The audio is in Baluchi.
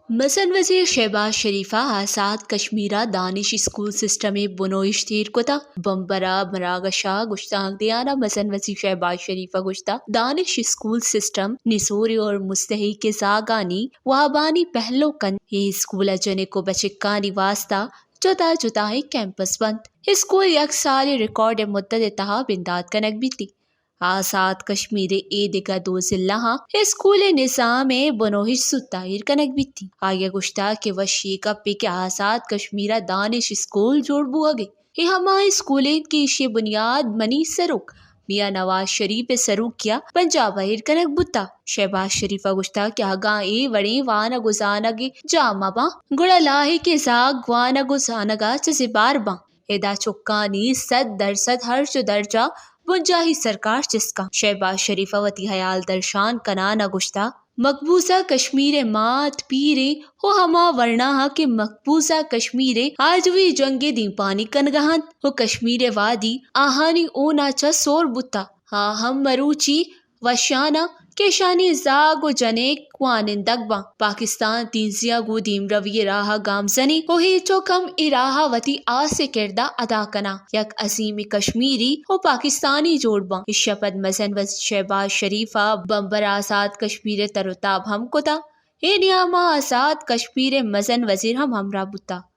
مزن وزیر شہباز شریف ءَ آزاد کشمیر ءَ دانش اسکول سسٹم ءِ بنوہشت ایر کتگ۔ بمبر ءَ مراگش ءَ گشتانک دیان ءَ مزن وزیر شہباز شریف ءَ گوشتگ، دانش اسکول سسٹم نزوری اور مستحق زاگانی وابانی پہلو کنت۔ اے اسکول ءَ جنک ءُ بچکانی واستہ جتا جتائیں کیمپس بنت۔ اسکول یک سالے ریکارڈ مدت ءِ تہا بندات کنگ بیت۔ آزاد کشمیر ءِ اے دگہ دو ضلعاں اسکول ءِ نظام ءِ بنوہشت زوت ءَ ایر کنگ بیت۔ آئی ءَ گوشتگ کہ وش اے گپے کہ آزاد کشمیر ءَ دانش اسکول جوڑ بوہگ ءَ۔ اے ہما اسکول انت کہ ایشی ءِ بنیاد منی سروک میاں نواز شریف ءِ سروکی ءَ پنجاب ءَ ایر کنگ بوتگ۔ شہباز شریف ءَ گوشتگ کہ اگاں اے وڑیں وانگ ءُ زانگ ءِ جاہ مہ باں، گڑا لاہکیں زاگ وانگ ءُ زانگ ءَ چہ زبہر باں۔ ادا چکانی صد درسد ہرچ ءُ درجہ بنجاہی سرکار چست کنت۔ شہباز شریف ءَ وتی ہیال درشان کنان ءَ گوشتگ، مقبوضہ کشمیر ءِ مات، پیریں ءُ ہما ورناہاں کہ مقبوضہ کشمیر ءِ آجوئی جنگ ءِ دیمپانی کنگ ءَ انت ءُ کشمیر ءِ وادی آہانی ہون ءَ چہ سور بوتگ، آ ہم مروچی وشیان انت کہ اشانی زاگ ءُ جنک وانندگ باں۔ پاکستان تیزی ءَ گوں دیمروی ءِ راہ ءَ گامزن انت ءُ اے چک ہم اے راہ ءَ وتی ہاسیں کردار ادا کناں، یک عظیمیں کشمیری ءُ پاکستانی جوڑ باں۔ ایشی ءَ پد مزن وزیر شہباز شریف ءَ بمبر آزاد کشمیر ءِ تر ءُ تاب ہم کتگ۔ اے نیام ءَ آزاد کشمیر ءِ مزن وزیر ہم ہمراہ بوتگ۔